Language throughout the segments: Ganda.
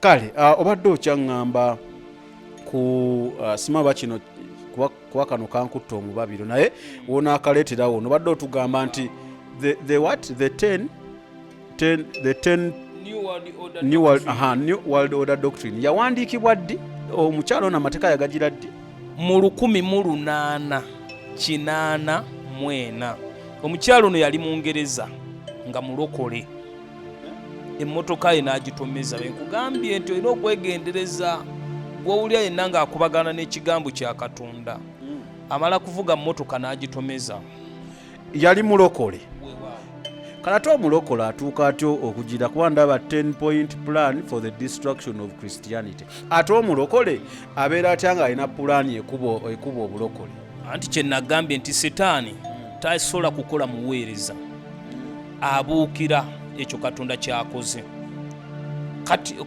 Kale obadde okyaŋŋamba ku simaba kino kuba kano kankutta omubabiro, naye wonaakaleeterawo obadde otugamba nti the what, the 10 10 the 10 New World Order New World, Doctrine. Aha, New World Order Doctrine yawandiikibwa ddi? Omukyalo ono amateeka yagagira ddi? Mu 1884. Omukyalo ono yali Mungereza nga mulokole, emmotoka ye n'agitomeza. Benkugambye nti olina okwegendereza gw'owulira yenna ng'akubagana n'ekigambo kya Katonda, amala kuvuga mmotoka n'agitomeza. Yali mulokole. Kale ate omulokole atuuka atyo okugira, kuba ndaba 10 point plan for the destruction of Christianity, ate omulokole abeera atya nga alina pulaani ekuba obulokole? Anti kye nagambye nti Setaani tasobola kukola muweereza, abuukira ekyo Katonda kyakoze.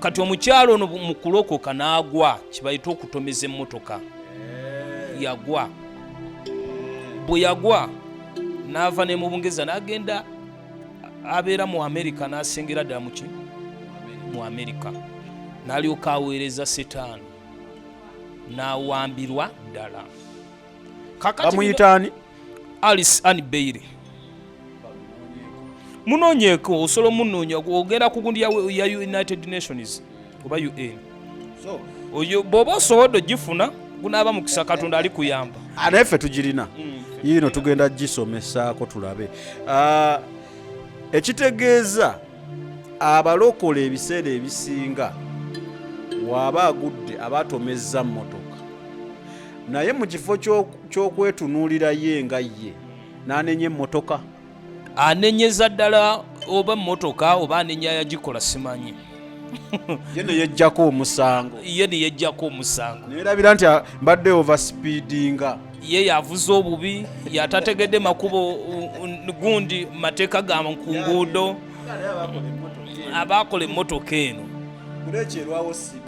Kati omukyalo ono mu kulokoka n'agwa kibayita okutomeza emmotoka. Yagwa, bwe yagwa n'ava ne mu Bungereza n'agenda abeera mu Amerika, n'asengera ddala muki mu Amerika, n'alyoka aweereza Setaani n'awambirwa ddala. Kakati Bamuyita ani? Alice Ann Bailey. Munoonyeeko, osobola omunoonya, ogenda ku gundi ya United Nations oba UN. Oyo bw'oba osobolde ogifuna, gunaaba mukisa, Katonda ali kuyamba. Ah, naye ffe tugirina yiino, tugenda gisomesaako tulabe. Ekitegeeza abalokole ebiseera ebisinga waaba agudde aba atomezza mmotoka, naye mu kifo ky'okwetunuulira ye nga ye, n'anenya emmotoka. Anenyeza ddala oba emmotoka oba anenya yagikola, simanyi. Ye ne yeggyako omusango. Ye ne yeggyako omusango. Neerabira nti mbadde overspeedinga. Ye yavuze obubi, yatategedde makubo, gundi mateeka ga ku nguudo, abakola emmotoka eno.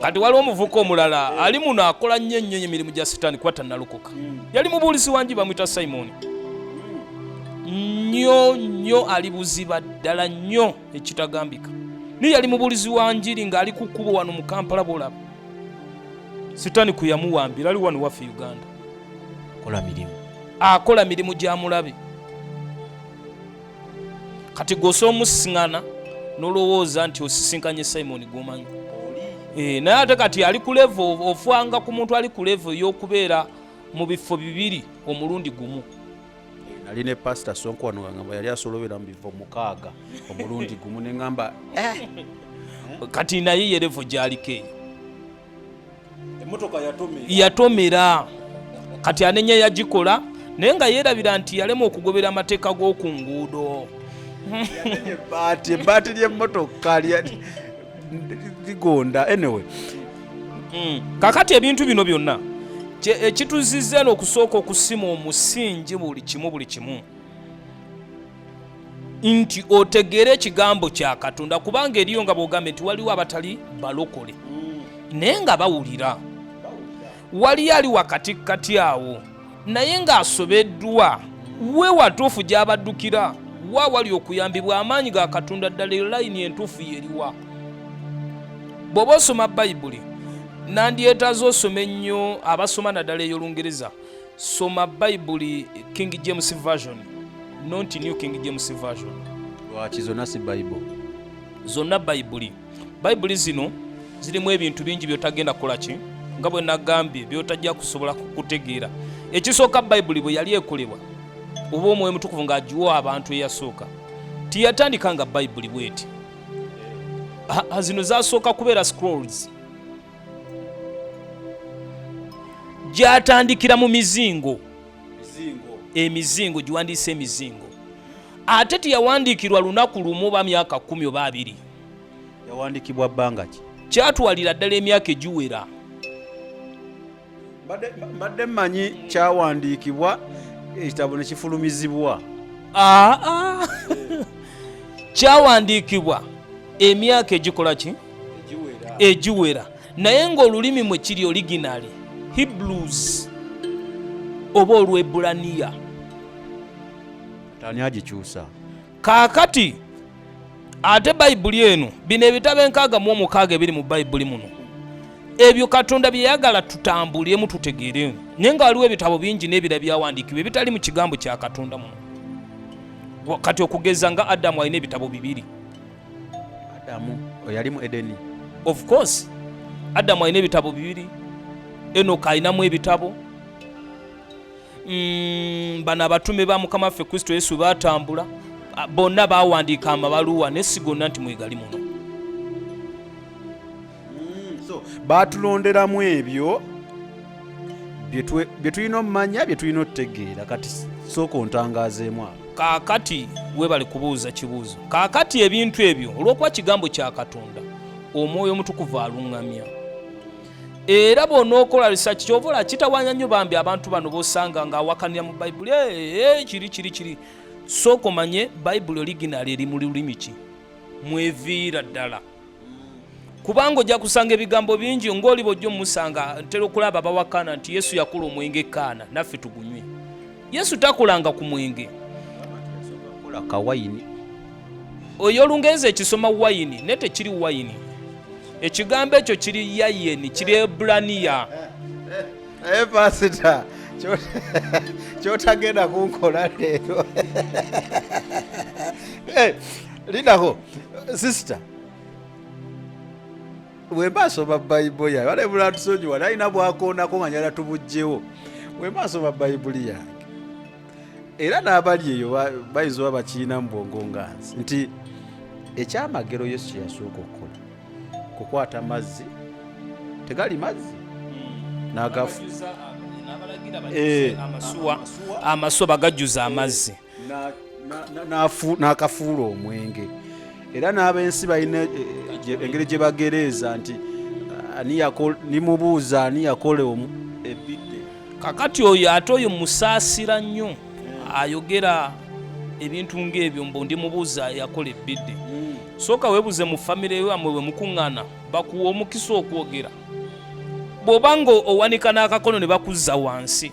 Kati waliwo omuvuka omulala ali muno akola nnyo ennyo emirimu gya Sitaani kuba tannalokoka. Yali mubuulizi wangi, bamwita Simoni. Nnyo nnyo ali buziba ddala nnyo ekitagambika, naye yali mubuulizi wa njiri ng'ali ku kkubo wano mu Kampala. Bwolaba Sitaani kwe yamuwambira, ali wano waffe Uganda. Akola mirimu. Akola mirimu gya mulabe. Kati gwosa omusisiŋana nolowooza nti osisinkanye Simon gwomanyi. Naye ate kati ali ku level, ofwanga ku muntu ali ku level ey'okubeera mu bifo bibiri omulundi gumu. Nali ne Pasita Sonko wano, ngamba yali asobola obeera mu bifo 6 omulundi gumu, ne ŋŋamba. Kati naye ye level gy'aliko eyo. Emmotoka yatomera. Yatomera, kati anenya yagikola, naye nga yeerabira nti yalema okugobera amateeka g'oku nguudo. Yanenya ebbaati ly'emmotoka ligonda. Anyway. Kakati ebintu bino byonna ekituzizza eno okusooka okusima omusingi buli kimu, buli kimu nti otegeere ekigambo kya Katonda, kubanga eriyo nga bwogambye nti waliwo abatali balokole naye nga bawulira, waliyo ali wakati kati awo naye ng'asobeddwa, we watuufu gy'abaddukira, wa wali okuyambibwa amaanyi ga Katonda ddala, layini entuufu yeriwa. Bw'oba osoma Bayibuli, nandyetaaze osome ennyo, abasoma naddala ey'Olungereza, soma Bayibuli King James Version, not New King James Version. Lwaki zonna si Bayibuli? Zonna Bayibuli. Bayibuli zino zirimu ebintu bingi byotagenda kukola ki, nga bwe nagambye, byotajja kusobola kutegeera. Ekisooka, Bayibuli bwe yali ekolebwa oba Omwoyo Mutukuvu ng'agiwa abantu eyasooka, tiyatandika nga Bayibuli bweti. Zino zasooka kubeera scrolls, gyatandikira mu mizingo, emizingo giwandiise emizingo, ate teyawandiikirwa lunaku lumu oba myaka 10 oba 20. Yawandiikibwa bbanga ki? Kyatwalira ddala emyaka egiwera. Mbadde mmanyi kyawandiikibwa ekitabo ne kifulumizibwa. Aa, kyawandiikibwa emyaka egikola ki? Egiwera, naye ng'olulimi mwe kiri original Hebrews oba Olwebulaniya. Ani agikyusa? Kaakati. Ate Bayibuli eno, bino ebitabo 66 ebiri mu Bayibuli muno, ebyo Katonda bye yayagala tutambulemu tutegeere, naye nga waliwo ebitabo bingi n'ebira byawandiikibwa ebitali mu kigambo kya Katonda muno. Kati okugeza nga Adamu alina ebitabo 2. Adamu oyali mu Edeni. Of course, Adamu alina ebitabo 2, Enoka alinamu ebitabo. Bano abatume ba Mukama waffe Kristo Yesu batambula bonna bawandiika amabaluwa, naye si gonna nti mwegali muno. So batulonderamu ebyo bye tulina omumanya, bye tulina otutegeera. Kati sooka ontangaazeemu awo. Kaakati weebale kubuuza kibuuzo. Kaakati ebintu ebyo olw'okuba kigambo kya Katonda, Omwoyo Omutukuvu aluŋŋamya. Era bw'onookola research, ky'ova olaba kitawaanya nnyo bambi abantu bano b'osanga ng'awakanira mu Bayibuli, kiri kiri kiri. Sooka omanye Bayibuli original eri mu lulimi ki, mweviira ddala, kubanga ojja kusanga ebigambo bingi ng'oli bw'ojja omusanga. Ntera okulaba bawakana nti Yesu yakola omwenge Kaana, naffe tugunywe. Yesu takolanga ku mwenge. Kola kawayini. Oyo Olungereza ekisoma wayini, naye tekiri wayini. Ekigambo ekyo kiri yayeni, kiri Ebraniya. Naye pasita, kyotagenda kunkola leero. Lindako sister, bwemba nsoma Bayibuli yange, wala bulatusonyiwa, nalina bwakoonako nga njala tubugjewo. Bwemba nsoma Bayibuli yange, era n'abali eyo bayinza oba bakirina mu bwongo nga nze, nti ekyamagero Yesu kye yasooka okukola kukwata mazzi, tegali mazzi, n'agafu Amasuwa bagajjuza amazzi, n'akafuula omwenge. Era n'ab'ensi balina engeri gye bagereeza nti nimubuuza ani yakola ebidde. Kakati oyo ate oyo musaasira nnyo, ayogera ebintu ng'ebyo mbu ndi mubuuza yakola ebidde. Sooka weebuze mu famire yammwe, bwe mukuŋŋaana bakuwa omukisa okwogera. Bw'oba nga owanika n'akakono ne bakuzza wansi,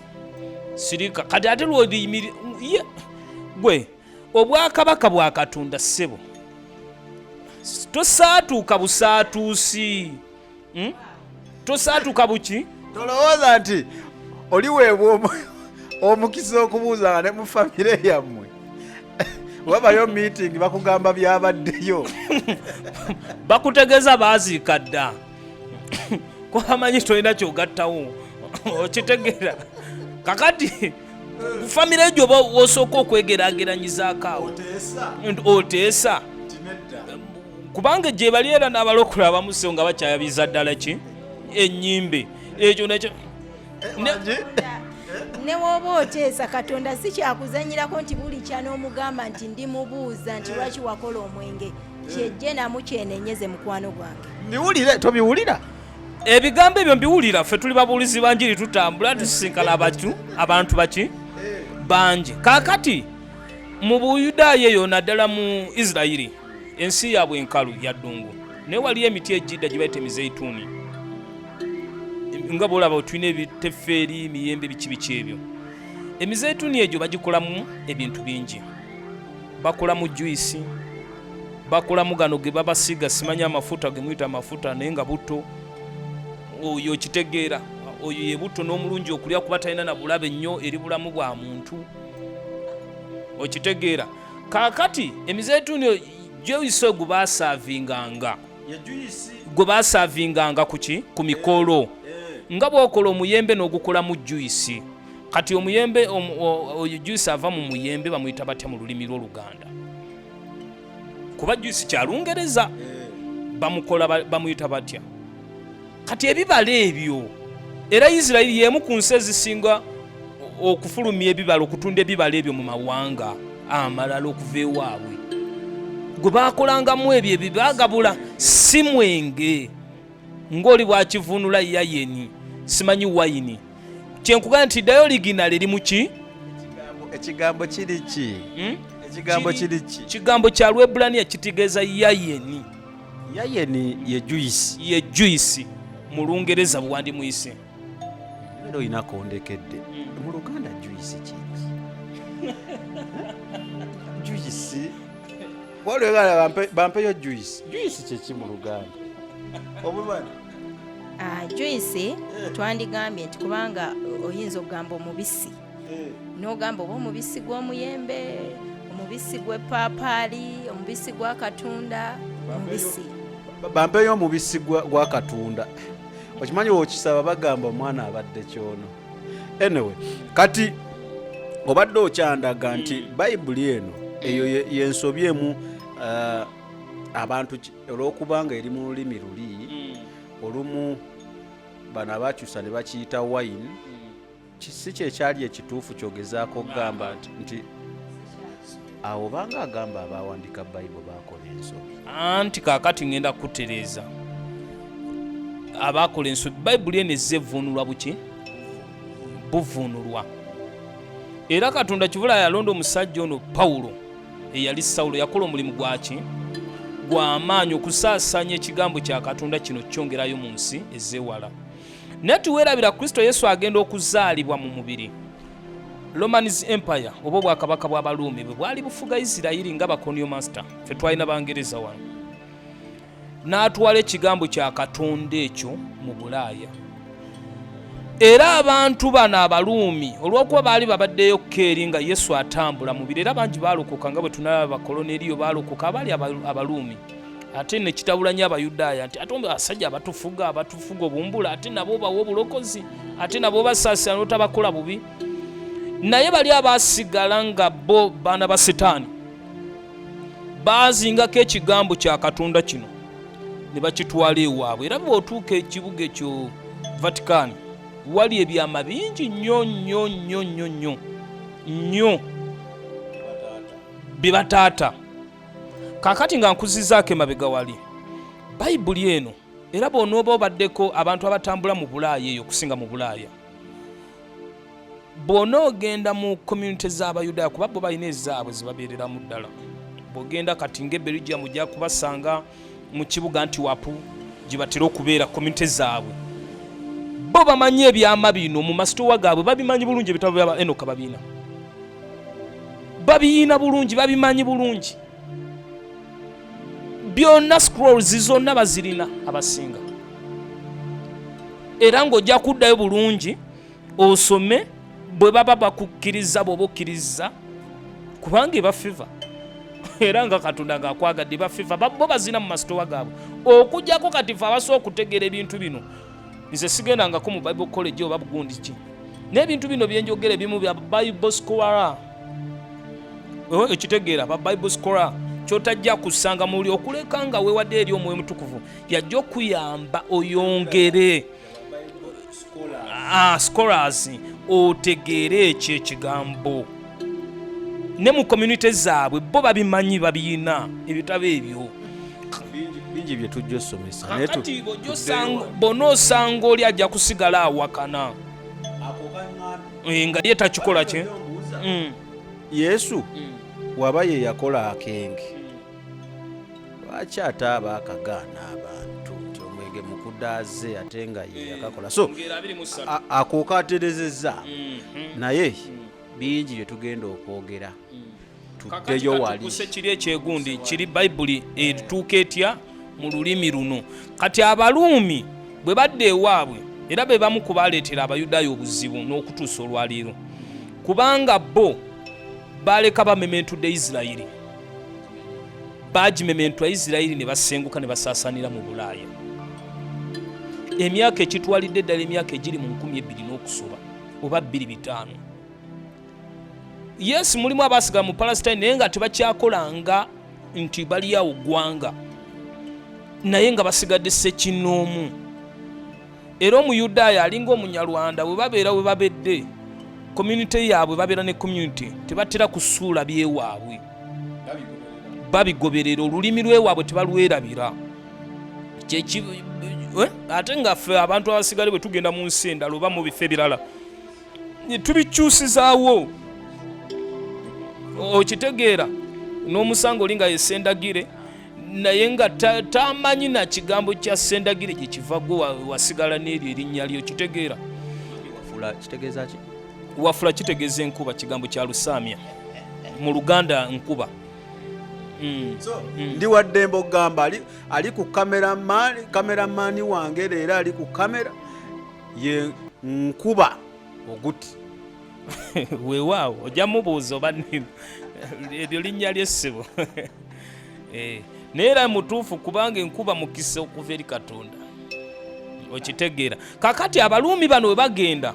sirika. Kati ate lwoliyimiri gwe obwakabaka bwa Katonda, ssebo, tosaatuuka busaatuusi. Tosaatuuka buki? Tolowooza nti oliweebwa omukisa okubuuza nga ne mu famire yammwe wabayo meeting, bakugamba byabaddeyo. Bakutegeeza baaziika dda, kubamanyi tolina kyogattawo, okitegeera? Kakati ku famire egyo oba osooka okwegerageranyizaako awo oteesa, kubanga gye bali era n'abalokole abamusewo nga bakyayabiza ddala ki ennyimbe ekyo nekyo. Ne woba oteesa, Katonda si kyakuzanyirako nti buli kya n'omugamba nti ndi mubuuza nti lwaki wakola omwenge. Kyejje namu kyenenyeze, mukwano gwange. Mbiwulire, tobiwulira? Ebigambo ebyo mbiwulira. Ffe tuli babuulizi ba njiri, tutambula tusisinkana abantu baki bangi. Kaakati mu Buyudaaya eyo, naddala mu Isirayiri, ensi yaabwe enkalu ya ddungu, naye waliyo emiti egidda gye bayita emizeituuni, nga bwolaba tulina ebitefeeri, emiyembe, biki biki ebyo. Emizeituuni egyo bagikolamu ebintu bingi. Bakolamu juice, bakolamu gano ge babasiiga, simanyi amafuta ge muyita amafuta, naye nga buto oyo, okitegeera? Oyo ye buto n'omulungi okulya, kuba talina na bulabe nnyo eri bulamu bwa muntu, okitegeera? Kaakati emizeituuni juice ogwo basaavinganga, gwe basaavinganga kuki ku mikolo, nga bw'okola omuyembe n'ogukolamu juice. Kati omuyembe oyo juice ava mu muyembe bamuyita batya mu lulimi lw'Oluganda? Kuba juice kya Lungereza, bamukola bamuyita batya? Kati ebibala ebyo, era Isirayiri y'emu ku nsi ezisinga okufulumya ebibala, okutunda ebibala ebyo mu mawanga amalala okuva ewaabwe, gwe bakolangamu ebyo ebibagabula, si mwenge ng'oli bwakivunula yayeni, simanyi wayini. Kyenkugamba nti ddayo original eri muki. Ekigambo kiri ki? Ekigambo kiri ki? Kigambo kya Lwebulaniya, kitegeeza yayeni. Yayeni ye juice. Ye juice mu Lungereza bwandimuyise. Era olina kondekedde mu Luganda juice kiki? Juice. Waliwo bampeyo juice. Juice kyeki mu Luganda? Obumanyi? Ah, juice twandigambye nti kubanga oyinza okugamba omubisi, n'ogamba oba omubisi gw'omuyembe, omubisi gw'epaapaali, omubisi gwa katunda, omubisi. Bampeyo omubisi gwa katunda. Okimanyi wokisaba bagamba omwana abadde kyono. Anyway, kati obadde okyandaga nti Bayibuli eno eyo yensobi emu, abantu olw'okubanga eri mu lulimi luli olumu, bano abakyusa ne bakiyita wine. Si kyekyali ekituufu kyogezaako okugamba nti awo banga agamba abawandika Bayibuli bakola ensobi. Anti kaakati ngenda kutereeza abakola ensobi. Bayibuli eno ezze evvuunulwa buki? Buvuunulwa. Era Katonda kivula yalonda omusajja ono Pawulo eyali Sawulo, yakola omulimu gwaki? Gw'amaanyi okusaasaanya ekigambo kya Katonda kino kyongerayo mu nsi ez'ewala. Naye tuweerabira Kristo Yesu agenda okuzaalibwa mu mubiri. Romans Empire oba obwakabaka bw'Abaruumi bwe bwali bufuga Isirayiri nga bakonio master, ffe twalina Bangereza wano, n'atwala ekigambo kya Katonda ekyo mu Bulaaya. Era abantu bano Abaruumi olw'okuba baali babaddeyo keeri nga Yesu atambula mubiri, era bangi baalokoka nga bwe tunalaba Bakoloneriyo baalokoka abaali Abaruumi. Ate ne kitabula nnyo Abayudaaya nti ate abasajja abatufuga obumbula, ate nabo bawa obulokozi, ate nabo basaasira n'otabakola bubi. Naye bali abaasigala nga bo baana ba Sitaani baazingako ekigambo kya Katonda kino ne bakitwala ewaabwe. Era bw'otuuka ekibuga ekyo Vatican, wali ebyama bingi nnyo nnyo nnyo nnyo nnyo nnyo bye bataata. Kaakati nga nkuzizaako emabega wali Bayibuli eno, era bw'onooba obaddeko abantu abatambula mu Bulaaya eyo, okusinga mu Bulaaya, bw'onoogenda mu community z'Abayudaaya, kuba bo balina ezaabwe zibabeereramu ddala. Bw'ogenda kati ng'e Belgium ojja kubasanga mu kibuga nti wapu gye batera okubeera community zaabwe, bo bamanyi ebyama bino mu masitowa gaabwe, babimanyi bulungi. Ebitabo bya Enoka babiina, babiyiina bulungi, babimanyi bulungi byonna, scrolls zonna bazirina abasinga. Era ng'ojja kuddayo bulungi osome bwe baba bakukkiriza, bw'oba okkiriza, kubanga eba favor. Era nga Katonda ng'akwagadde, eba favor. Bo bazina mu masitowa gaabwe. Okujjako kati fe abasobola okutegeera ebintu bino, nze sigendangako mu Bible college oba bugundi ki, n'ebintu bino byenjogera ebimu bya Bible scholar, ekitegeera ba Bible scholar, kyotajja kusanga muli okuleka nga wewadde eri Omwoyo Mutukuvu yajja okuyamba oyongere scholars otegeere ekyo ekigambo. Ne mu community zaabwe bo babimanyi, babiyina ebitabo ebyo. Bingi bye tujja osomesa. Kakati bonna osanga oli ajja kusigala awakana nga ye takikola kye. Yesu waba ye yakola akenge, lwaki ate aba akagaana abantu nti omwenge mukudaaze, ate nga ye yakakola? So ako katerezezza, naye bingi bye tugenda okwogera. Tuddeyo wali. Kiri ekyegundi kiri Bayibuli etuuka etya mu lulimi luno? Kati Abaluumi bwe badda ewaabwe, era be bamu ku baleetera Abayudaaya obuzibu n'okutuusa olwaleero, kubanga bo baleka bamementudde Isirayiri, bagimementula Isirayiri ne basenguka ne basaasaanira mu Bulaaya emyaka ekitwalidde eddala emyaka egiri mu 2000 n'okusoba oba 25. Yes, mulimu abasigala mu Palestine, naye nga tebakyakolanga nti bali awo ggwanga, naye nga basigadde ssekinnoomu. Era Omuyudaaya alinga Omunyarwanda, bwe babeera we babedde community yaabwe, babeera ne community, tebatera kusuula byewaabwe, babigoberera. Olulimi lwewaabwe tebalwerabira. Ate nga ffe abantu abasigale bwe tugenda mu nsi endala oba mu bifo ebirala tubikyusizaawo, okitegeera? N'omusanga oli nga yesendagire, naye nga tamanyi na kigambo kya Sendagire gye kiva. Gwe wasigala n'eryo erinnya lyo, kitegeera? Kitegeeza ki? Wafula kitegeeza enkuba, kigambo kya Lusaamya mu Luganda, nkuba. Ndi waddembe okugamba ali ku kameramani wange leero ali ku kamera ye nkuba oguti. Weewaawo, ojja mubuuza oba eryo linnya ly'essebo. Naye era mutuufu, kubanga enkuba mukisa okuva eri Katonda, okitegeera. Kakati Abaluumi bano we bagenda,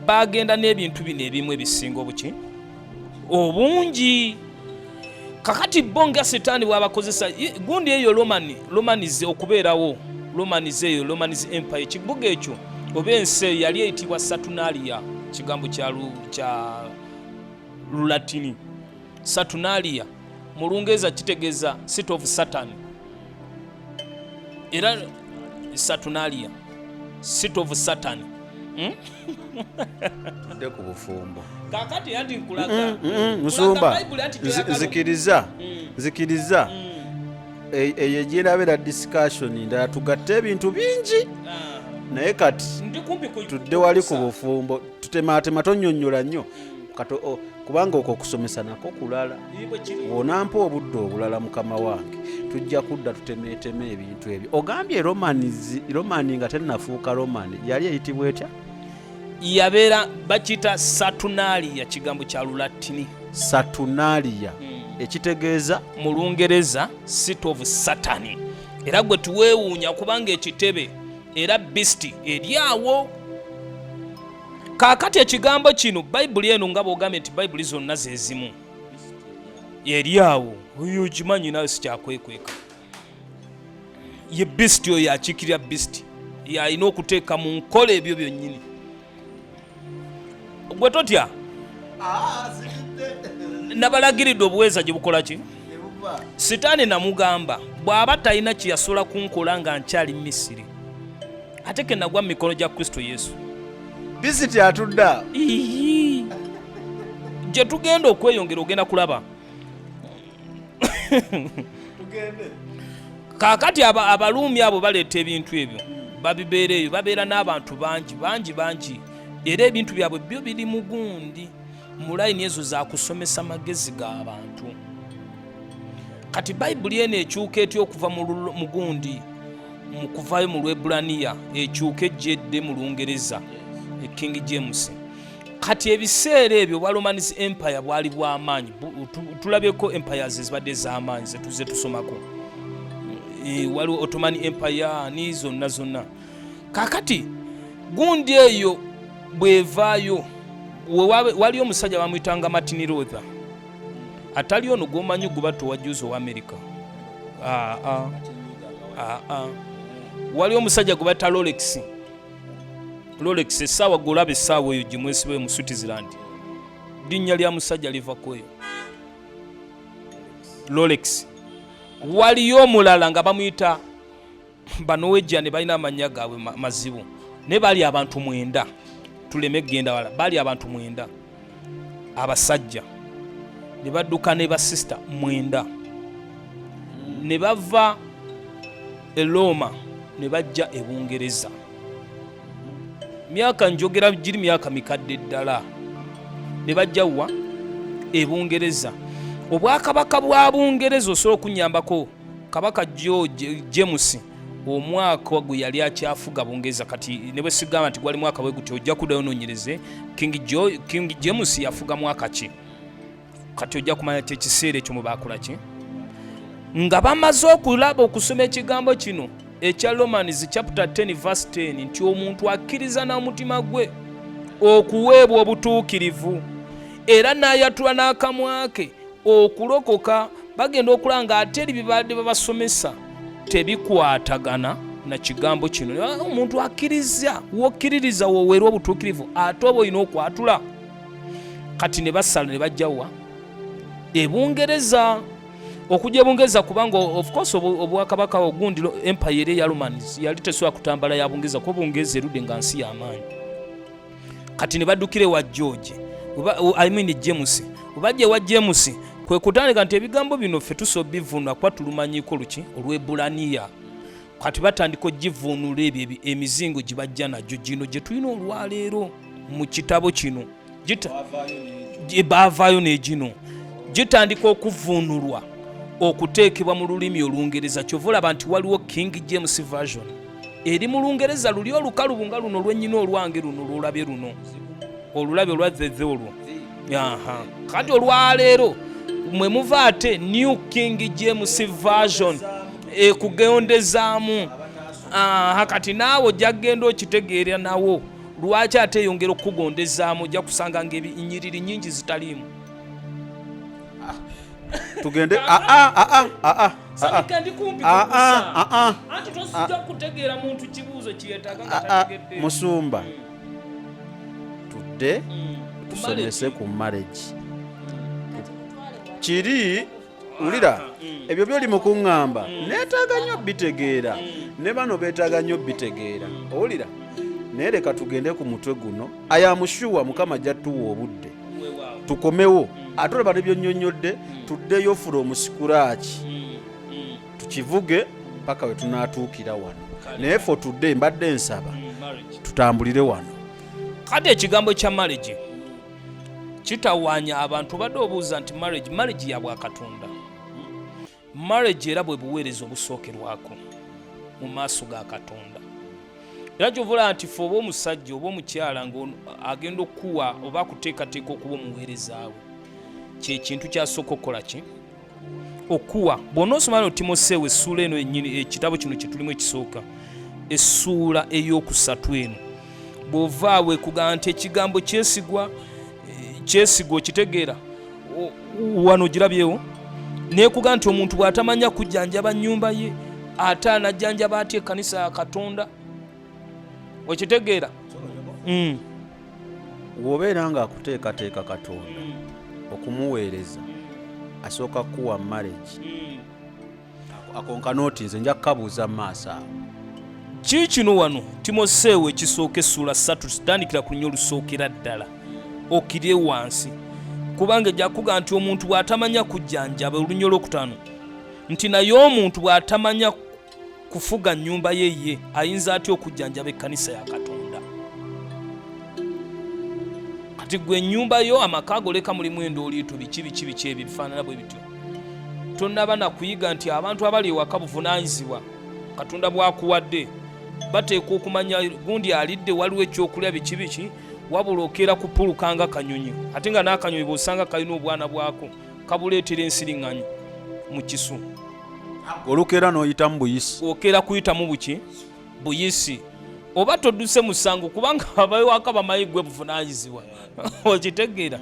bagenda n'ebintu bino ebimu ebisinga obuki obungi. Kakati bo nga Sitaani bw'abakozesa gundi eyo Romanize okubeerawo, Romanize eyo, Romanize Empire, ekibuga ekyo oba ensi eyo yali eyitibwa Saturnalia, kigambo kya Lulatini. Saturnalia mu Lungereza kitegeeza City of Satan, era Saturnalia, City of Satan. Tudde ku bufumbo. Kakati anti nkulaga Musumba, nzikiriza, nzikiriza eyo egirabeera discussion ndala, tugatte ebintu bingi, naye kati tudde wali ku bufumbo, tutematema, tonyonnyola nnyo kati, kubanga okwo okusomesa nako kulala. Bw'onampa obudde obulala, mukama wange, tujja kudda tutemeeteme ebintu ebyo. Ogambye Romani nga tennafuuka Romani yali eyitibwa etya? Yabeera bakiyita Saturnalia, kigambo kya Lulatini. Saturnalia, ekitegeeza? Mu Lungereza City of Satan. Era gwe tuweewuunya kubanga ekitebe era beast eri awo. Kaakati ekigambo kino, Bayibuli eno, nga bw'ogambye nti Bayibuli zonna ze zimu, eri awo, oyo okimanyi nawe, sikyakwekweka. Ye beast oyo akiikirira beast, yalina okuteeka mu nkola ebyo byonnyini. Gwe totya, nabalagiridde obuweeza gye bukola ki. Sitaani namugamba bw'aba talina kyeyasobola kunkola nga nkyali Misiri, ate ke nagwa mu mikono gya Kristo Yesu. Beast atudde awo. Ihi. Gye tugenda okweyongera, ogenda kulaba. Kaakati Abaluumi abo baleeta ebintu ebyo, babibeera eyo, babeera n'abantu bangi bangi bangi, era ebintu byabwe byo biri mu gundi, mu layini ezo zakusomesa magezi g'abantu. Kati Bayibuli eno ekyuka etya okuva mu gundi, mu kuvayo mu Lwebulaniya, ekyuka ejja edde mu Lungereza, e King James? Kati ebiseera ebyo obwa Romans Empire bwali bw'amaanyi. Tulabyeko empires ezibadde ez'amaanyi zetuze tusomako. Waliwo Ottoman Empire ni zonna zonna. Kakati gundi eyo bwevaayo, waliyo omusajja bamuyitanga Martin Luther, atali ono gwomanyi gubatta owajuzi owa America. Ah, ah. Ah, ah. Waliwo omusajja gwe batta Rolex. Rolex essaawa gwolaba, essaawa eyo gimwesibayo mu Switzerland, linnya lya musajja liva ku eyo Rolex. Waliyo omulala nga bamuyita Banoweja, ne balina amannya gaabwe mazibu, naye baali abantu 9. Tuleme kugenda wala, baali abantu 9 abasajja ne badduka ne basisita 9, ne bava e Roma ne bajja e Bungereza. Myaka njogera giri myaka mikadde ddala. Ne bajja wa? E Bungereza. Obwakabaka bwa Bungereza, osobola okunyambako, Kabaka George James, omwaka gwe yali akyafuga Bungereza? Kati ne bwe sigamba nti gwali mwaka bwe guti, ojja kuddayo onoonyereze King James yafuga mwaka ki. Kati ojja kumanya kyekiseera ekyo mwe bakola ki, nga bamaze okulaba okusoma ekigambo kino ekya Romans chapter 10 verse 10, nti omuntu akkiriza n'omutima gwe okuweebwa obutuukirivu era n'ayatula n'akamwa ke okulokoka. Bagenda okulaba nga ate eri bibadde babasomesa tebikwatagana na kigambo kino. Omuntu akkiriza, wokkiririza woweerwa obutuukirivu, ate oba olina okwatula. Kati ne basala ne bajjawa? Ebungereza. Okujja ebungereza, kubanga of course obwakabaka ogundi empire eri eya Romans yali tesobola kutambala ya Bungereza, kuba Bungereza erudde nga nsi y'amaanyi. Kati ne baddukira ewa George, I mean James. Bajja ewa James kwe kutandika nti ebigambo bino ffe tusobola bivunula kuba tulumanyiko luki? Olwebulaniya. Kati batandika ogivuunula ebyo emizingo gye bajja nagyo, gino gye tulina olwaleero mu kitabo kino, baavaayo n'egino, gitandika okuvuunulwa. Okuteekebwa mu lulimi Olungereza. Kyova olaba nti waliwo King James Version eri mu Lungereza luli olukalubu nga luno lwennyini olwange luno lwolabye luno olulabye olwazeze olwo. Aha. Kati olwaleero mwe muva ate New King James Version ekugondezaamu. Aha, kati naawe ojja kugenda okitegeera nawo lwaki ate eyongera okukugondezaamu, ojja kusanga nga ennyiriri nnyingi zitaliimu. Tugende. Ah, ah, ah, ah, ah, ah. Sabika ndi kumpi Ah, ah, kubusa. ah, ah. Anti tosijja kutegeera muntu kibuuzo kyeyetaaga nga Ah, ah, tategedde. Musumba, tudde tusomese Marriage. ku marriage. Kiri wulira ebyo byoli mu kuŋŋamba, neetaaga nnyo bitegeera, ne bano beetaaga nnyo bitegeera. Owulira? Naye leka tugende ku mutwe guno. Ayamushuwa Mukama ajja tuwa obudde tukomewo, ate olaba ne byonnyonnyodde, tuddeyo from scratch, tukivuge paka we tunaatuukira wano. Naye for today mbadde nsaba tutambulire wano. Kati ekigambo kya marriage kitawaanya abantu. Obadde obuuza nti marriage ya bwakatonda. Marriage era bwe buweereza obusookerwako mu maaso ga Katonda. Era kyovula nti fe oba omusajja oba omukyala nga agenda okukuwa oba akuteekateeka okuba omuweerezaawe, kyekintu kyasooka okukola ki? Okuwa. Bw'onoosoma no Timoseewo essuula eno ennyini, ekitabo kino kye tulimu ekisooka, essuula ey'okusatu eno, bw'ovaawo ekugamba nti ekigambo kyesigwa, kyesigwa. Okitegeera? Wano ogirabyewo neekuga nti omuntu bw'atamanya kujjanjaba nnyumba ye, ate anajjanjaba atya ekkanisa ya Katonda? Okitegeera? Bw'obeera ng'akuteekateeka Katonda okumuweereza, asooka kukuwa marriage. Ako nkanooti nze nja kukabuuza mu maaso awo. Kii kino wano, Timoseewo ekisooka essuula 3, tandikira ku nnyo olusookera ddala okirye wansi, kubanga ejja kuga nti omuntu bw'atamanya kujjanjaba, olunnyo olwokutaano, nti naye omuntu bw'atamanya kufuga nnyumba ye ye, ayinza atya okujjanjaba ekkanisa ya Katonda? Kati gwe ennyumba yo, amaka goleka mulimu endooliito, biki biki biki ebyo bifaanana bwe bityo. Tonnaba nakuyiga nti abantu abali ewaka buvunaanyizibwa Katonda bwakuwadde, bateekwa okumanya gundi alidde, waliwo ekyokulya, biki biki. Wabula okeera kupuluka nga kanyonyi, ate nga n'akanyonyi bw'osanga kalina obwana bwako kabuleetera ensiriŋŋanyi mu kisu. Olukeera n'oyitamu buyisi. Okeera kuyitamu buki? Buyisi. Oba todduse musango, kubanga abawaka bamanyi gwe buvunaanyizibwa. Okitegeera?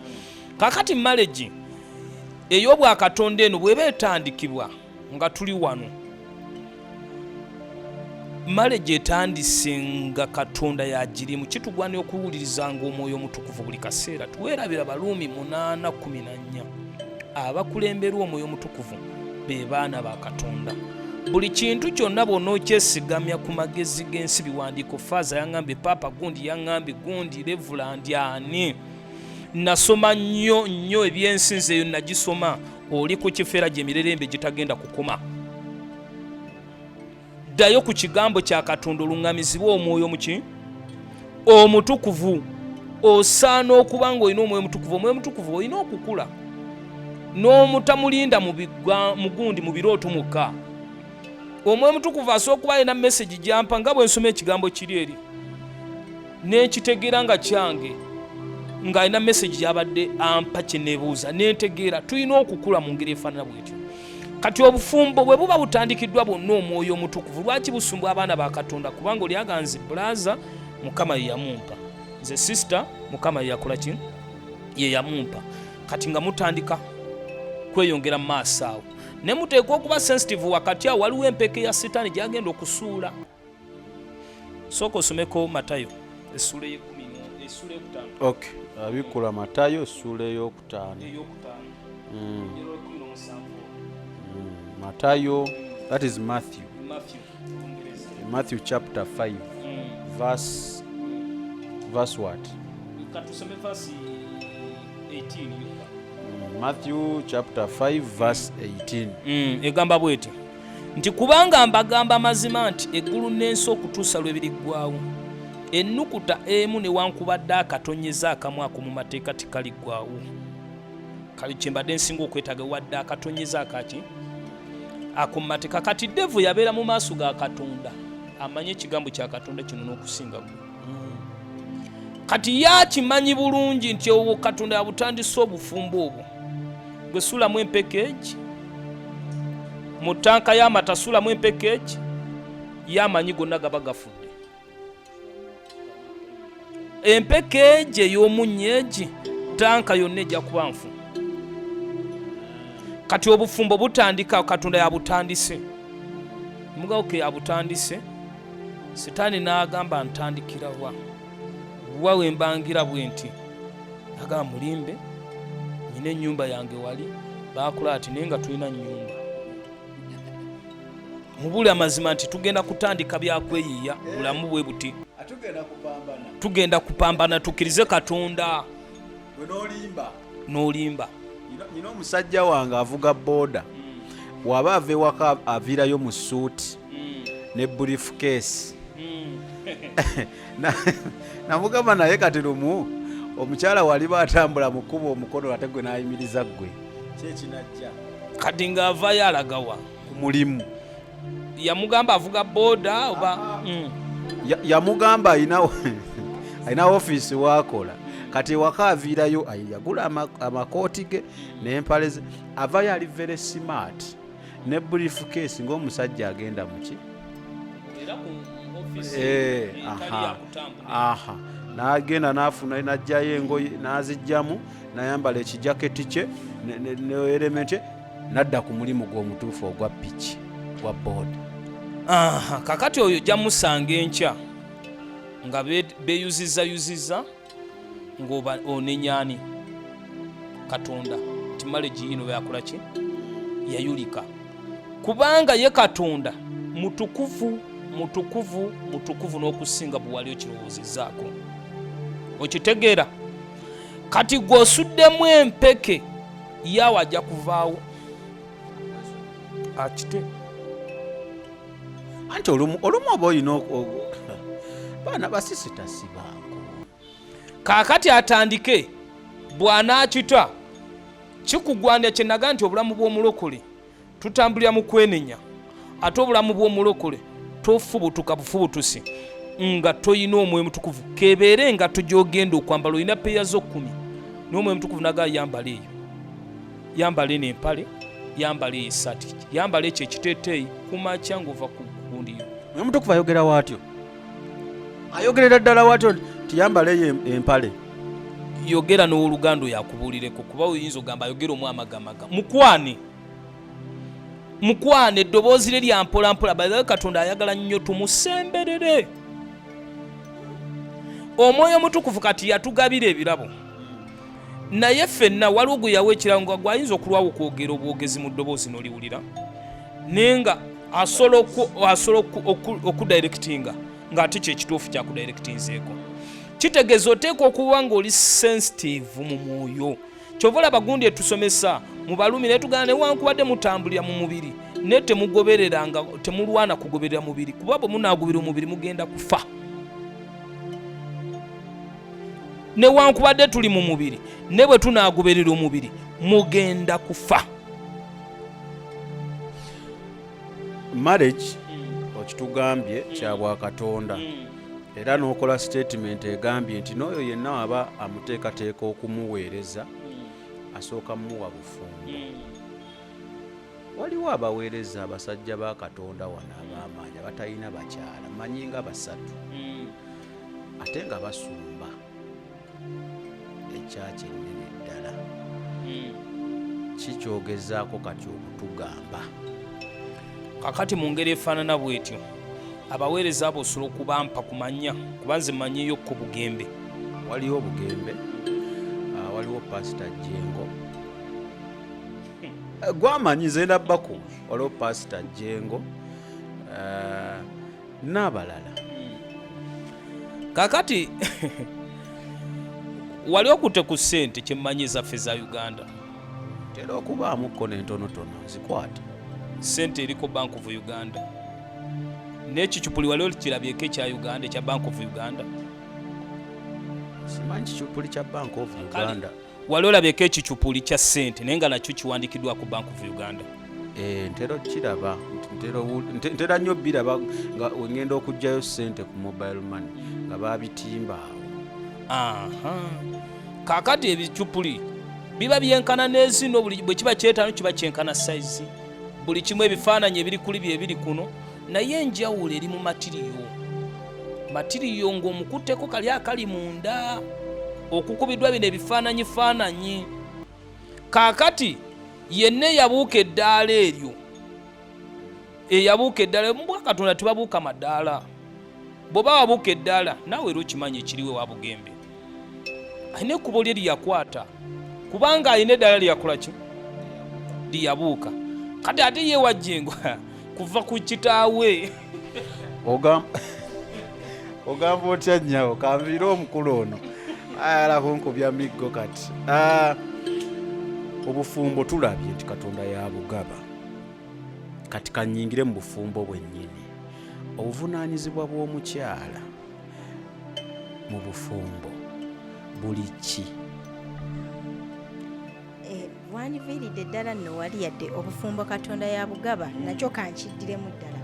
Kakati marriage ey'obwakatonda eno bw'eba etandikibwa nga tuli wano, marriage etandise nga Katonda yagirimu, kitugwanira okuwulirizanga Omwoyo Omutukuvu buli kaseera. Tuweerabira Baluumi 8:14, abakulemberwa Omwoyo Omutukuvu be baana ba Katonda. Buli kintu kyonna bw'onokyesigamya ku magezi g'ensi, biwandiiko, faaza yaŋŋambye, paapa gundi yaŋŋambye, gundi reverend ani, nasoma nnyo nnyo ebyensi nze eyo nagisoma, oli ku kifeera gyemirerembe gitagenda kukoma. Ddayo ku kigambo kya Katonda, oluŋŋamizibwe Omwoyo muki? Omutukuvu. Osaana okuba ng'olina Omwoyo Omutukuvu. Omwoyo Omutukuvu olina okukula n'omutamulinda mu gundi mu birooto mukka. Omwoyo Omutukuvu asobola okuba alina message gyampa nga bwe nsoma ekigambo kiri eri nenkitegeera nga kyange, ng'alina message gyabadde ampa kyeneebuuza nentegeera. Tulina okukula mu ngeri efaanana bwetyo. Kati obufumbo bwe buba butandikiddwa bwonna Omwoyo Omutukuvu, lwaki busumbwa abaana ba Katonda? Kubanga oli aganzi brother, Mukama ye yamumpa, nze sister, Mukama ye yakola ki? Ye yamumpa. Kati nga mutandika kweyongera mu maaso awo, ne muteekwa okuba sensitive. Wakati awo waliwo empeke ya Sitaani gyagenda okusuula. Sooka osomeko Matayo essuula ey'ekumi, essuula ey'okutaano. Ok, abikkula Matayo essuula ey'okutaano. Ey'okutaano. 17. Matayo, that is Matthew. Matthew, Olungereza. Matthew chapter 5, verse what? Katusome verse 18 yokka. Matthew chapter 5 verse 18. Egamba bweti nti, kubanga mbagamba amazima nti eggulu n'ensi okutuusa lwe biriggwawo, ennukuta emu newankubadde akatonyeza akamu ako mu mateeka tikaliggwawo. Kale kyembadde nsinga okwetaaga, wadde akatonyeza akaki. Ako mu mateeka. Kati devu yabeera mu maaso ga Katonda, amanye ekigambo kya Katonda kino n'okusinga gwe. Kati ye akimanyi bulungi nti obwo Katonda yabutandise obufumbo obwo. Gwe sulamu empeke egi mu ttanka y'amata, sulamu empeke egi, ye amanyi gonna gaba gafudde. Empeke egi ey'omunnyo egi, ttanka yonna ejja kuba nfu. Kati obufumbo butandika, Katonda yabutandise, mugabo ke yabutandise. Sitaani n'agamba ntandikira wa wa we mbangira bwe nti, agamba mulimbe, nyina ennyumba yange wali baakula ati, naye nga tulina nnyumba. Mubuli amazima nti tugenda kutandika byakweyiya bulamu bwe buti, tugenda kupambana, tukkirize Katonda. N'olimba. Nyina omusajja wange avuga boda, waba ava ewaka aviirayo mu suuti ne briefcase. Namugamba naye kati lumu omukyala waliba atambula mu kkubo omukono ate gwe n'ayimiriza ggwe kyekinajja. Kati ng'avayo alagawa? Ku mulimu. Yamugamba avuga boda oba? Yamugamba alina ofiisi waakola, kati ewaka aviirayo yagula amakooti ge n'empale ze, avayo ali very smart ne briefcase ng'omusajja agenda muki. Aha, n'agenda n'afuna n'ajjayo engoye n'azijjamu n'ayambala ekijaketi kye ne helmet n'adda ku mulimu gwe omutuufu ogwa piki gwa boda. Aha, kakati oyo ojja musanga enkya nga beeyuzizza yuzizza ng'oba onenyani Katonda nti marriage yino yakola ki, yayulika, kubanga ye Katonda mutukuvu, mutukuvu, mutukuvu n'okusinga bwe wali okirowoozezaako. Okitegeera? Kati gwe osuddemu empeke yaawe, ajja kuvaawo akite. Anti olumu oba olina baana basisita si bangu. Kaakati atandike bw'anaakita kikugwanira. Kye naga nti obulamu bw'omulokole tutambulira mu kwenenya, ate obulamu bw'omulokole tofubutuka bufubutusi nga toyina omwoyo mutukuvu. Kebeere engatto gy'ogenda okwambala, olina peya zo 10, n'omwoyo mutukuvu naga yambala eyo, yambala eno empale, yambala eyo esaati, yambala ekyo ekiteeteeyi kumakya ng'ova ku gundiyo. Omwoyo mutukuvu ayogera waatyo, ayogerera ddala watyo nti yambala eyo empale? Yogera n'owoluganda oyo akubuulireko, kuba oyinza ogamba ayogera omu amagamaga. Mukwane, mukwane, eddoboozi lye lya mpolampola. By Katonda ayagala nnyo tumusemberere. Omwoyo omutukuvu kati yatugabira ebirabo, naye ffenna waliwo gwe yawa ekirabo nga gwayinza okulwawo okwogera obwogezi mu ddoboozi n'oliwulira, naye nga asobola okudirectinga ng'ate kyekituufu kyakudirectinzeeko. Kitegeeza oteekwa okuba ng'oli sensitive mu mwoyo. Kyova olaba gundi etusomesa mu Balumi netugana, newankubadde mutambulira mu mubiri, naye temugobereranga, temulwana kugoberera mubiri, kuba bwe munaagobera omubiri mugenda kufa. Newankubadde tuli mu mubiri, ne bwe tunaagoberera omubiri mugenda kufa. Marriage okitugambye kya bwakatonda, era n'okola statement egambye nti n'oyo yenna waba amuteekateeka okumuweereza asooka mumuwa bufumbo. Waliwo abaweereza abasajja ba Katonda wano ab'amaanyi abatalina bakyala, manyi nga basatu, ate nga basumba ekyaki ennene ddala. Kikyogezaako kati okutugamba? Kakati mu ngeri efaanana bwetyo, abaweereza abo osobola okubampa kumanya, kuba nze manyiyo ku Bugembe. Waliwo Obugembe, waliwo Pasita Jengo gwamanyi nze ndabbaku, waliwo Pasita Jengo n'abalala. Kakati wali okutte ku ssente kyemmanyi ezaffe za Uganda? Tera okubaamuko n'entonotono nzikwata. Ssente eriko Bank of Uganda n'ekicupuli, wali okirabyeko ekya Uganda, ekya Bank of Uganda? Simanyi kicupuli kya Bank of Uganda. Wali olabyeko ekicupuli kya ssente naye nga nakyo kiwandikiddwako Bank of Uganda? Eh, ntera okukiraba, ntera nnyo biraba nga wengenda okugjayo ssente ku mobile money nga babitimba awo. Aha, kaakati ebicupuli biba byenkana n'ezino, buli bwe kiba kyetaano kiba kyenkana sayizi, buli kimu ebifaananyi ebiri kuli bye biri kuno, naye enjawulo eri mu matiriyo. Matiriyo ng'omukutteko kali akali munda okukubiddwa bino ebifaananyi faananyi. Kaakati yenna eyabuuka eddaala eryo, eyabuuka eddaala mu Katonda tebabuuka madaala. Bw'oba wabuuka eddaala naawe era okimanyi ekiriwo ewa Bugembe, alina ekkubo lye lyeyakwata, kubanga alina eddaala lyeyakola ki lyeyabuuka. Kati ate ye Wajjengo kuva ku kitaawe. Ogamba otya nnyawo? Kanviire omukulu ono ayala kunkubya miggo. Kati obufumbo tulabye nti Katonda yabugaba. Kati kanyingire mu bufumbo bwennyini. Obuvunaanyizibwa bw'omukyala mu bufumbo buli ki? Wandiviiridde ddala nno wali, yadde obufumbo Katonda yabugaba, nakyo kankiddiremu ddala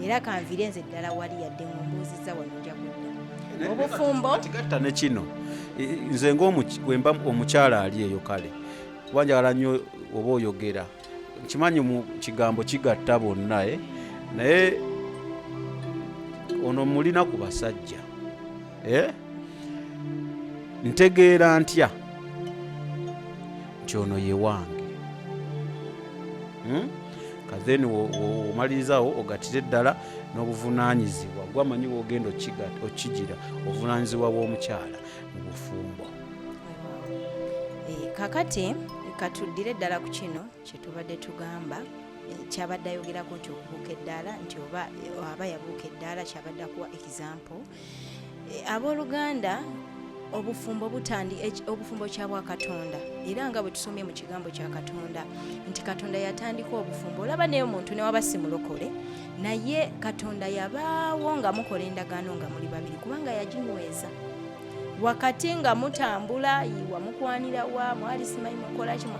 era kanviire nze ddala wali, yadde ng'ombuuzizza wano nja kudda obufumbo. Gatta ne kino, nze ng'wemba omukyala ali eyo, kale kuba njagala nnyo oba oyogera, nkimanyi mu kigambo kigatta bonna, naye ono mulina ku basajja, ntegeera ntya nti ono ye wange? Kathen omalirizawo ogatire ddala n'obuvunaanyizibwa gwamanyi wogenda okigira obuvunaanyizibwa bw'omukyala mu bufumbo. Kakati katuddire ddala ku kino kyetubadde tugamba, kyabadde ayogerako nti okubuuka eddaala, nti oba aba yabuuka eddaala, kyabadde akuwa example. Abooluganda, obufumbo butandi, obufumbo kya bwa Katonda, era nga bwe tusomye mu kigambo kya Katonda nti Katonda yatandika obufumbo. Olaba naye omuntu newaba si mulokole, naye Katonda yabaawo nga mukola endagaano nga muli babiri, kubanga yaginyweza wakati nga mutambula, wamukwanira wa mwali simanyi mukola kimu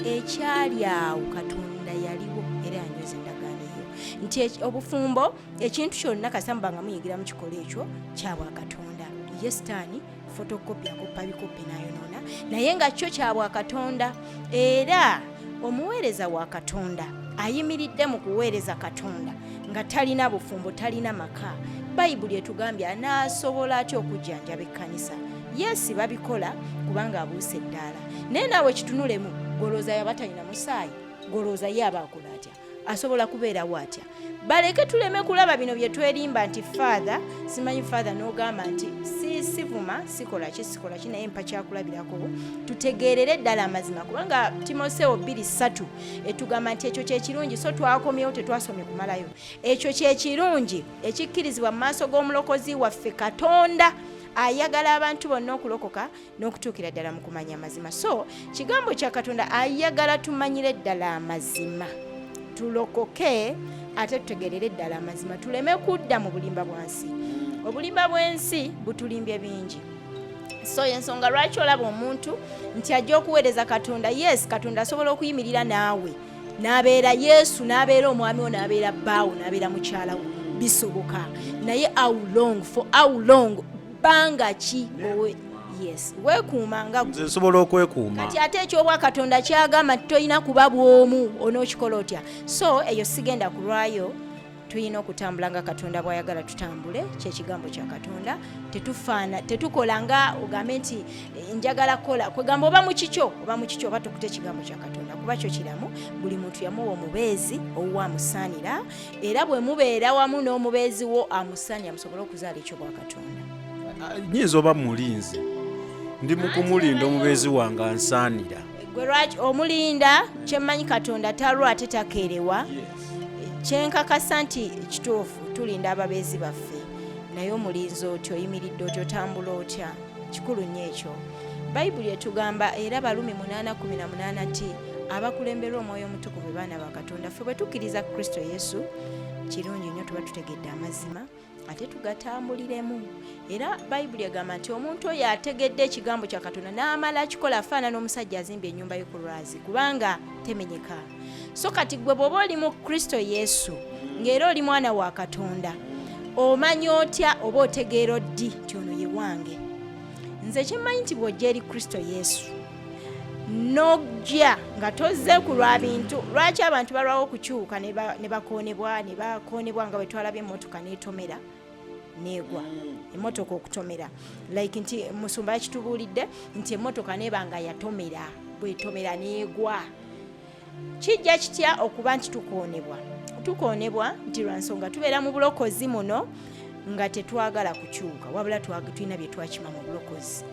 ekyali awo, Katonda yaliwo era yanyweza endagaano eyo nti obufumbo ekintu kyonna kasita muba nga muyingira mu kikola ekyo kyabwa Katonda. Ye Sitaani photocopy, akoppa bikopi nayonoona, naye nga kyo kyabwa Katonda. Era omuweereza wa Katonda ayimiridde mu kuweereza Katonda nga talina bufumbo, talina maka, Bayibuli etugambye anaasobola atya okujjanjaba ekkanisa? Yes, babikola kubanga abuuse eddaala, naye naawe kitunulemu, golooza yaba talina musaayi, golooza ye aba akola atya? Asobola kubeerawo atya? Baleke tuleme kulaba bino bye twerimba nti Father, simanyi Father, n'ogamba nti si sivuma, sikola ki, sikola ki, naye mpa kyakulabirako tutegeerere ddala amazima, kubanga Timoseewo 2:3 etugamba nti ekyo kyekirungi. So twakomyewo, tetwasomye kumalayo. Ekyo kyekirungi ekikkirizibwa mu maaso g'omulokozi waffe Katonda, ayagala abantu bonna okulokoka n'okutuukira ddala mu kumanya amazima. So kigambo kya Katonda ayagala tumanyire ddala amazima, tulokoke ate tutegerere ddala amazima, tuleme kudda mu bulimba bwansi. Obulimba bw'ensi butulimbye bingi. So ensonga lwaki olaba omuntu nti ajja okuweereza Katonda, yes, Katonda asobola okuyimirira naawe n'abeera Yesu, n'abeera omwami wo, n'abeera bbaawo, n'abeera mukyala wo, bisoboka, naye how long, for how long, bbanga ki? Yes, weekuuma nga nze nsobola okwekuuma. Kati ate ekyobwa Katonda kyagamba nti tolina kuba bw'omu, onookikola otya? So eyo sigenda kulwayo. Tulina okutambula nga Katonda bw'ayagala tutambule, kyekigambo kya Katonda. Tetufaana, tetukola nga ogambe nti njagala kukola, kwegamba oba mukikyo, oba mukikyo, oba tokuta ekigambo kya Katonda, kuba kyo kiramu. Buli muntu yamuwa omubeezi owuwa amusaanira, era bwe mubeera wamu n'omubeezi wo amusaanira, musobole okuzaala ekyo bwa Katonda. Nyinza oba mulinze, ndi mu kumulinda omubeezi wange ansaanira. Gwe lwaki omulinda? Kyemmanyi Katonda talwa ate takeerewa. Kyenkakasa nti kituufu, tulinda ababeezi baffe, naye omulinzi otya? Oyimiridde otya? Otambula otya? Kikulu nnyo ekyo. Bayibuli etugamba era Balumi 8:18 nti abakulemberwa Omwoyo Omutukuvu baana ba Katonda. Ffe bwe tukkiriza Kristo Yesu, kirungi nnyo, tuba tutegedde amazima. Ate tugatambuliremu. Era Bayibuli egamba nti omuntu oyo ategedde ekigambo kya Katonda n'amala akikola afaanana omusajja azimbye ennyumba ye ku lwazi, kubanga temenyeka. So kati gwe bw'oba oli mu Kristo Yesu ng'era oli mwana wa Katonda, omanya otya oba otegeera ddi nti ono ye wange? Nze kyemmanyi nti bw'ojja eri Kristo Yesu n'ojja nga tozze ku lwa bintu, lwaki abantu balwawo okukyuka ne bakoonebwa ne bakoonebwa nga bwe twalabye emmotoka n'etomera n'egwa? Emmotoka okutomera, like nti musumba yakitubuulidde nti emmotoka neeba nga yatomera, bwetomera n'egwa. Kijja kitya okuba nti tukoonebwa? Tukoonebwa nti lwa nsonga tubeera mu bulokozi muno nga tetwagala kukyuka, wabula tulina bye twakima mu bulokozi.